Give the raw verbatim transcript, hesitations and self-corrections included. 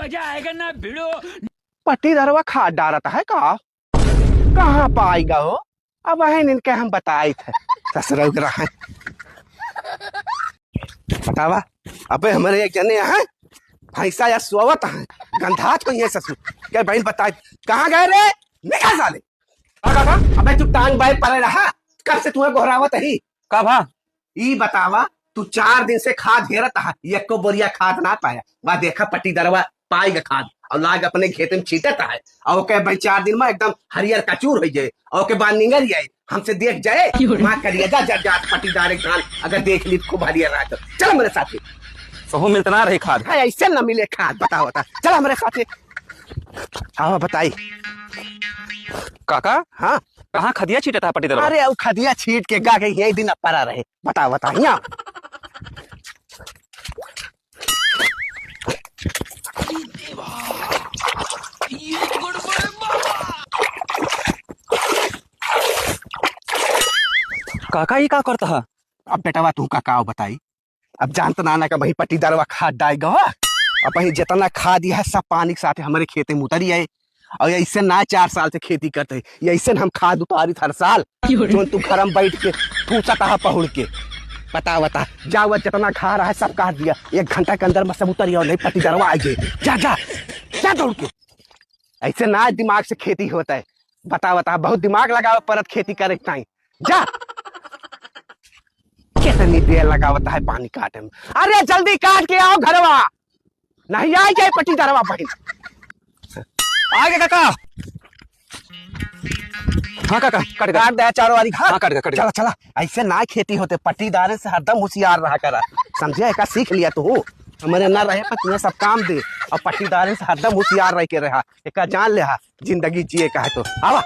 मजा आएगा ना भिड़ो। पट्टीदारवा खाद डारत है का? कहाँ पाई गहो? अब अहन इनके हम बताइत है। ससुरौ के रहे। बतावा, अबे हमरे एक जने यहाँ भैंसा या सोवत है, गंधात होइहैं ससुर। के बहिन बताई, कहाँ गए रे? निकल साले। का, का, का? अबे तू टांग बाए परे रहा, कब से तुम्हें गोहरावत ही? का भा? ई बतावा, तू चार दिन से खाद हेरत हा, एको बोरिया खाद ना पाया। वा देखा पट्टीदरवा पाई गा खाद और लाग अपने खेत में छीटत है, और ओके भाई चार दिन में एकदम हरियर कचूर हो जाए, और ओके बाद निंगर जाए, हमसे देख जाए, माँ करिया जा, जा, जा, पट्टीदार एक धान अगर देख ली तो खूब हरियर रहा। चल मेरे साथ। सहू मिलत ना रही खाद। हाँ, ऐसे ना मिले खाद, बताओ, बता। चल हमारे साथ। आवा बताई। काका? हाँ। कहाँ खदिया छीटत हा पट्टीदरवा? अरे, वो खदिया छीट के गा के यही दिन परा रहे। बता, बता, यहाँ। काका, ई का करत हा? अब बेटवा, तू का, का बताई? अब जानत ना, ना का वही पट्टीदारवा खाद डाल गवा। अब वही जितना खाद यह सब पानी के साथ हमरे खेते में उतरी आए। और ऐसे ना चार साल से खेती करते, ऐसे हम खाद उतारी हर साल। क्यों रे? जोन तू घर में बैठ के ठूसत हा पहुड़ के। बता, बता, जा, वो जितना खाद रहा है, सब काट दिया। एक घंटा के अंदर में सब उतरी आए, नहीं पट्टीदारवा आ गए। जा, जा, जा दौड़ के। ऐसे ना दिमाग से खेती होता है। बता, बता, बहुत दिमाग लगावे परत खेती करे के टाइम। जा। कितनी देर लगावत है पानी काटे में। अरे जल्दी काट के आओ घरवा, नहीं आ जाए पट्टीदारवा बहिन। आ गए काका। हाँ काका, कट गया। काट दे चारों वाली घास। हाँ, कट गया, कट गया। चला, चला, ऐसे ना खेती होते, पट्टीदारे से हरदम होशियार रहा करा, समझे? एका सीख लिया तू। हमारे ना रहे पर तुम्हें सब काम दे, और पट्टीदारे से हरदम होशियार रह के रहा, एका जान ले हा, जिंदगी जिए का है तो। आवा।